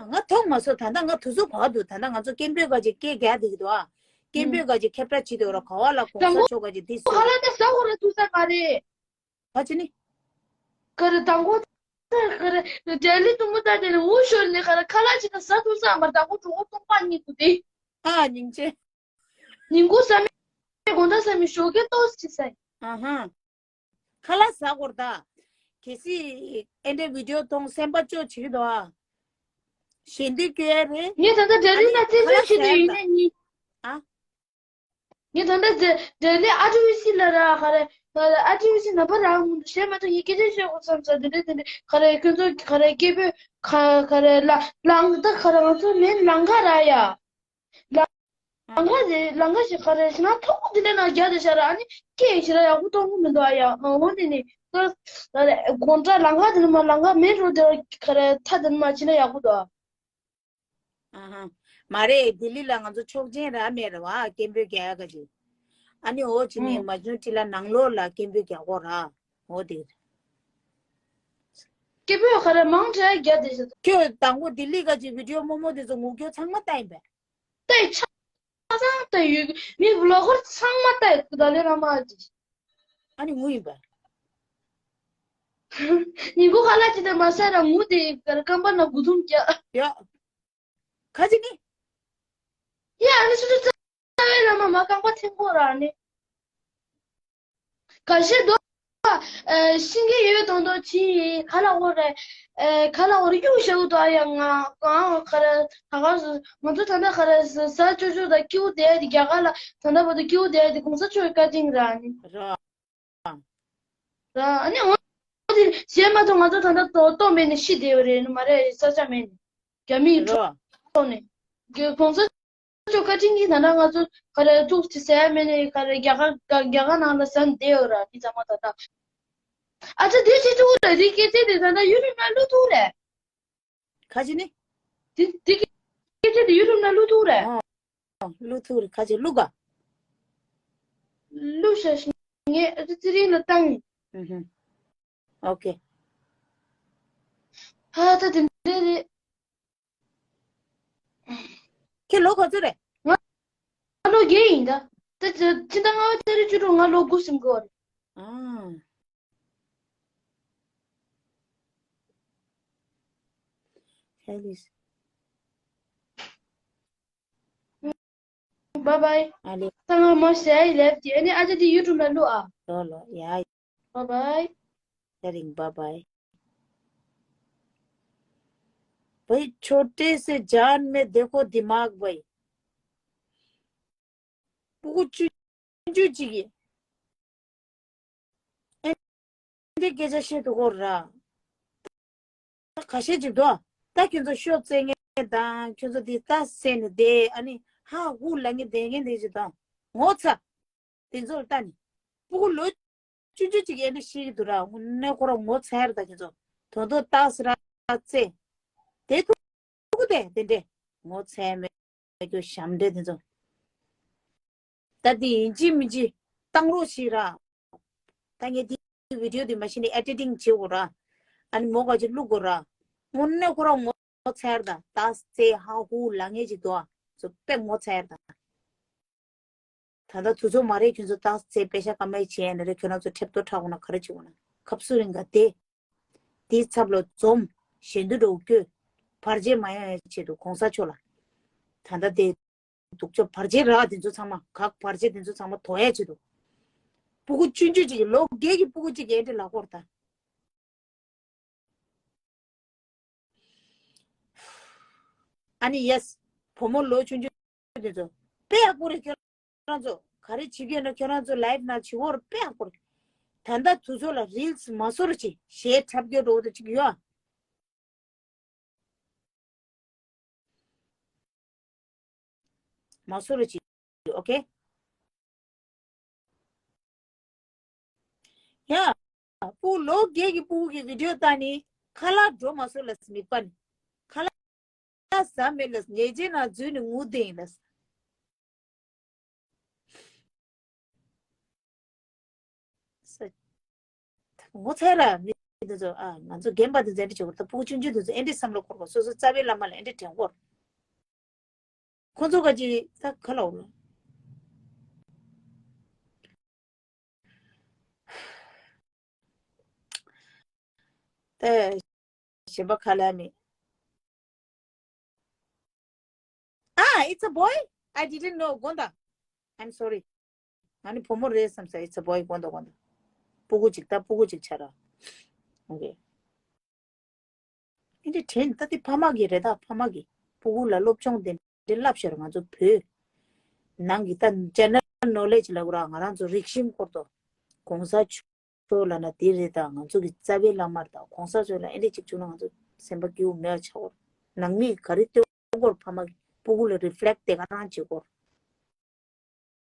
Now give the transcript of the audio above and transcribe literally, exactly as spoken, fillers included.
ང་མཐོང་མ་སོང་། ད་ལྟ་ང་དུས་ཚོད་བར་དུ། ད་ལྟ་ང་ཚོ་སྐད་འབོད་ག་ཅིག་སྐད་རྒྱག་བསྡད་ཀྱི་འདུག་ཨ། སྐད་འབོད་ག་ཅིག་ཁྱབ་བསྒྲགས་བྱེད་དུས་ར། ག་བ་ལ་གོང་ས་མཆོག་ག་ཅིག་འདི་ཟེར། ཁ་ལག་ད་ཟ་དགོས་ར་ཐུག་ས་ག་རེད། ག་ཅི་ནི། ག་རེ་དང་པོ། ག་རེ་ལྡི་ལི་དུ་མོ་ད་དེ་ནི་འུ་ཤོར་ནས་ག་རེ་ཁ་ལག་ཅིག་ད་ཟ་ཐུག་ས་མར་དང་པོ་གྲོགས་པོ་སྟོང་པ་གཉིས་འདུག་དེ། ཨ་སྙིང་རྗེ། ཉིན་གུང་ཟ་མའི་དགོང་དག་ཟ་མའི་ཞོགས་ཀས་ཏོག་ཙམ་ཟ་ཡིན། ཨ་ཧ། ཁ་ལག་ཟ་དགོས་ར་ད། གལ་སྲིད་ཨེ་འདྲའི་བི་ཌིའོ་མཐོང་སེམས་པ་སྐྱོ་བྱེད་ཀྱི་འདུག་ཨ། ཞེ་འདོད་སྐྱོ་ཡ་རེད། ངས་ད་ལྟ་ལྡི་ལི་ན་རྩེད་འཇོ་བྱེད་དུ་ཡིན་ན་ཉིན། ཨ། ངས་ད་ལྟ་ལྡི་ལྡི་ལི་ཨ་ཊི་ཝི་སི་ལ་ར་ག་རེ། ཨ་ཊི་ཝི་སི་ནམ་པ་རག་མི་འདུག་ཞེས་མ་གཏོགས་ངས་སྐད་ཆ་བཤད་དགོས་བསམ་ས། དེ་འདྲ་དེ་འདྲ་ག་རེ་ཁྱོད་ཚོ་ག་རེ་སྐད་འབོད་ག་ག་རེ་ལ་ལང་ད་ག་རེ་ང་ཚོ་མེད་ལང་ག་ར་ཡ། ལང་ག་རེད། ལང་ག་ཞིག་ག་རེ་ཞེ་ན་ཐོག་པོ་དེ་འདྲ་ནང་རྒྱག་བསྡད་ཤག་ར། ཨ་ནི་སྐད་ཞེ་དྲག་ཡག་པོ་གཏོང་གི་མི་འདུག་ཨ་ཡ། འོ་དེ་ནི་ད་ག་རེ་དགོང་དག་ལང་ག་དེ་ནི་མ་ལང་ག་མེད་འགྲོ་དེ་ག་རེ་ཐ་དེ་ནི་མ་བྱེད་ན་ཡག་པོ་འདུག་ཨ། ཨ་ཧ། མ་རེད། ལྡི་ལི་ལ་ང་ཚོ་ཆོག་མཆན་རག་མེད་ར་བ། སྐད་འབོད་རྒྱག་ཡག་ག་ཅིག་ཨ་ནི་འོ་ཅི་ནི་ཨུ། མ་ཇུན་ཊི་ལ་ནང་ལོགས་ལ་སྐད་འབོད་རྒྱག་དགོས་ར། འོ་དེ། སྐད་འབོད་ག་རེ་མང་དྲགས་རྒྱག་བསྡད་ཤག་ཁྱོད་དང་པོ་ལྡི་ལི་ག་ཅིག་བི་ཌིའོ་རྨོ་མོ་དེ་ཚོ་ངུ་སྐྱོ་ཚང་མ་ལྟ་ཡིན་པས། ལྟ་ཡི་ཆ་ཚང་ལྟ་ཡོད། མི་བི་ལོག་གར་ཚང་མ་ལྟ་ཡོད། ད་ལེ་ར་མ་ཅི། ཨ་ནི་ངུ་ཡིན་པས། ཉིན་གུང་ཁ་ལག་ཅི་དེ་མ་ཟ་ར་ངུ་དེ་གར་རྐང་པ་ན་དགུ་ཐུམ་རྒྱག་ཡ། ག་ཅི་ནི། ཡ་ཨ་ནི་སུ་དུ་རྩ་བའི་ལ་མ་མ་རྐང་པ་འཐེན་གོ་ར་ནི། ག་ཤེད་དོ། ཨ་ཤིང་གི་ཡོད་དོན་དོ་ཅི་ཁ་ལག་འོ་རེད། ཨ་ཁ་ལག་འོ་རེད་གཡུག་ཤ་གི་དོ་ཡ། ང་ང་ཁ་ར་ད་ག་སུ་ང་ཚོ་ད་ལྟ་ཁ་ར་ཟ་ཅོ་ཅོ་ད་ཀིའུ་དེ་དེ་རྒྱ་གར་ལ་ད་ལྟ་བར་དུ་ཀིའུ་དེ་དེ་གོང་ས་མཆོག་གི་བཀའ་དྲིན་ར་ནི། ར། ར་ཨ་ནི་འོ་དེ་བྱས་མ་ཐུབ་ང་ཚོ་ད་ལྟ་ཏོ་ཏོ་མེད་ནི་ཤི་དེ་བ་རེད་ནི་མ་རེད། ས་ཆ་མེད་ནི་རྒྱ་མིའི་ར་ཁྲོ་ནི་གོང་ས་ཅོ་བཀའ་དྲིན་གྱིས་ད་ལྟ་ང་ཚོ་ག་རེ་ཐུག་ཅི་ཟེར་མེད་ནས་ག་རེ་རྒྱ་གར་རྒྱ་གར་ནང་ལ་ཟ་བསྡད་ཡོད་ར། དེ་ཚང་མ་ད་ལྟ་ཨ་ཅག་དེ་བྱེད་ཐུག་རེད། དེ་སྐད་ཆ་དེ་ད་ལྟ་ཡུ་རུབ་ན་བླུག་ཐུག་རེད། ག་ཅི་ནི། དེ་དེ་སྐད་ཆ་དེ་ཡུ་རུབ་ན་བླུག་ཐུག་རེད། ཨོ། བླུག་ཐུག་རེད། ག་ཅི་བླུག་ག་བླུག་ཤ་ཤི་ངས་ཨ་ཅག་ཚེ་རིང་ལ་བཏང་། ཨུ་ཧུ། ཨོ་ཁེ། ཧ་ད་དེ་འདྲ་རེད། ཁྱེད་ལོ་ག་ཚོད་རེད། ང་ལོ་བརྒྱད་ཡིན་ད། ད་ཕྱི་ཟླ་ལྔ་པའི་ཚེས་བཅུ་དྲུག་ང་ལོ་དགུ་ཟིན་གོ་རེད། ཨང་། ཧེ་ལིས། བཱའི་བཱའི། ཨ་ལེ། ད་ང་མ་ཟས་ལེབ་ཀྱི་ཨ་ནི་ཨ་ཅག་དེ་ཡུ་ཊུབ་ལ་བླུག་ཨ། ལོ་ལོ་ཡ། བཱའི་བཱའི། ཡ་རིང་བཱའི་བཱའི། भाई छोटे से जान में देखो दिमाग भाई। སྤུ་གུ་ཆུང་ཆུང་ཅིག་གིས་ཨེ་འདི་སྐད་ཆ་བཤད་ཐུབ་ཀྱི་རེད། ད་ཁ་ཤས་ཅིག་འདུག་ད་ཁྱོད་ཚོ་ཤོ་རྩེད་མཁན་དང་ཁྱོད་ཚོ་འདི་ལྟ་ཟེར་ནས་བསྡད། ཨ་ནི་ཧ་ཧུ་ལབ་མཁན་བསྡད་མཁན་དེ་ཅིག་དང་ངོ་ཚ། དེ་ཚོ་ལ་ལྟ་ནས་སྤུ་གུ་ལོ་ཆུང་ཆུང་ཅིག་ཨེ་འདྲ་བཤད་ཀྱི་འདུག་ར། དངོས་གནས་ཁོ་རང་ངོ་ཚ་ཡ་རེད། ད་ཁྱོད་ཚོ་དོན་དུ་ལྟ་ཟེར་ར་རྩེད་དེ་ཐུག་གི་དེ་དེ་འདྲས་ངོ་ཚ་ཡ་མེད། ཁྱོད་ཞབས་འདྲེན་དེ་ཚོ། ད་དེ་ཡིན་གཅིག་མིན་གཅིག་བཏང་རོགས་ཞིག་ར། ད་ངས་དེ་བི་ཌིའོ་དེ་མ་གཞི་ནས་ཨེ་ཌི་ཊིང་བྱེད་དགོས་ར། ཨ་ནི་མོ་ག་ཅིག་བླུག་དགོས་ར། དངོས་གནས་ཁོ་རང་ངོ་ཚ་ཡ་རེད་ད། ད་རྩེད་ཧ་ཧུ་ལབ་མཁན་ཅིག་འདུག་ཨ། ཚོ་དཔེ་ངོ་ཚ་ཡ་རེད་ད། ད་ལྟ་དུས་ཚོད་མ་རེད། ཁྱོད་ཚོ་ཏག་ཙེ་པེ་ཤ་ཀ་མེད་བྱས་ན་རེད། ཁྱོད་རང་ཚོ་ཁྲེབ་ཏོ་འཁྲབ་དགོས་ན་ག་རེ་བྱེད་དགོས་ན་ཁབ་སུ་རིང་ག་དེ། དེའི་ཚབ་ལ་འཛོམས། ཞེ་འདོད་འགྲོ་སྐྱོད། བར་ཆད་མ་ཡོང་ཡ་ཆེད་དུ་གོང་ས་མཆོག་ལ། ད་ལྟ་དེ་སྡུག་ཅག་བར་ཆད་རག་དེ་ཚོ་ཚང་མ་གག་བར་ཆད་དེ་ཚོ་ཚང་མ་དོར་ཡ་ཆེད་དུ། སྤུ་གུ་ཆུང་ཆུང་ཅིག་གིས་ལོ་བརྒྱད་ཀྱི་སྤུ་གུ་ཅིག་གིས་འདི་ལབ་ཀྱི་ཡོད་རེད་ད། ཨ་ནི་ཡེས། བུ་མོ་ལོ་ཆུང་ཆུང་དེ་ཚོ་དཔེ་ཡག་པོ་རེད། ཁྱོད་རང་ཚོ་ག་རེ་བྱེད་ཀྱི་ཡོད་ན་ཁྱོད་རང་ཚོ་ལའེབ་ནང་བྱེད་དགོས་རེད། དཔེ་ཡག་པོ་རེད། ད་ལྟ་དུས་ཚོད་ལ་རིལ་སི་མ་བཟོ་རོགས་བྱེད། གཞས་འཁྲབ་རྒྱུ་འགྲོ་འདུག་ཅིག་ཡོད། མ་བཟོ་རོགས་བྱེད། ཨོ་ཁེ། ཡ། སྤུ་ལོ་བརྒྱད་ཀྱི་སྤུ་གུ་གི་བི་ཌིའོ་ལྟ་ནི་ཁ་ལག་འགྲོ་མ་སོང་ལབ་མིད་པ་ནི། ཁ་ལག་ཟ་མེད་ལབ། ཉལ་ཆས་ནང་འཛུལ་ནས་ངུ་བསྡད་ཡིན་ལབ། ས། ངོ་ཚ་ར་མི་ འདི་ཚོ་ཨ་ང་ཚོ་རྒན་པ་འདི་ཚོ་ཨེ་འདྲ་བྱེད་དགོས་རེད། ད་ཕྲུ་གུ་ཆུང་ཆུང་འདི་ཚོ་ཨེ་འདྲ་བསམ་བློ་འཁོར་དགོས། སོ་སོ་རྩ་བའི་བླ་མ་ལ་ཨེ་འདྲ་དྲན་དགོས་རེད། ཁོ་ཚོ་ག་ཅིག་ད་ག་ལ་འོ་ལ། ད་གཞན་པ་ག་ལ་མེད། Ah, it's a boy? I didn't know. དགོངས་དག I'm sorry. ང་ནི་བུ་མོ་རེད་བསམ་ས། It's a boy. དགོངས་དག་དགོངས་དག་སྤུ་གུ་ཅིག་ད་སྤུ་གུ་ཅིག་ཆགས་ར། Okay. ཨེ་འདྲ་དྲན། ད་དེ་ཕ་མ་གི་རེད། ད་ཕ་མ་གི་སྤུ་གུ་ལ་སློབ་སྦྱོང་དེ་འདྲ་བསླབ་ཤར། ང་ཚོ་བོད་ནང་གི་ད་general knowledge ལབ་དགོས་ར། ང་རང་ཚོ་རིག་གཞུང་སྐོར་དུ་གོང་ས་མཆོག་ལབ་ན་དེ་རེད། ད་ང་ཚོ་གི་རྩ་བའི་བླ་མ་རེད། ད་གོང་ས་མཆོག་ལ་ཨེ་འདྲ་ཅིག་བྱུང་ན་ང་ཚོ་སེམས་པ་སྐྱིད་པོ་མེད་པ་ཆགས་དགོས་ར། ནང་མི་ག་རེ་སྟོན་དགོས་ར། ཕ་མ་གི་སྤུ་གུ་ལ་reflect དེ་ག་རང་བྱེད་དགོས་ར།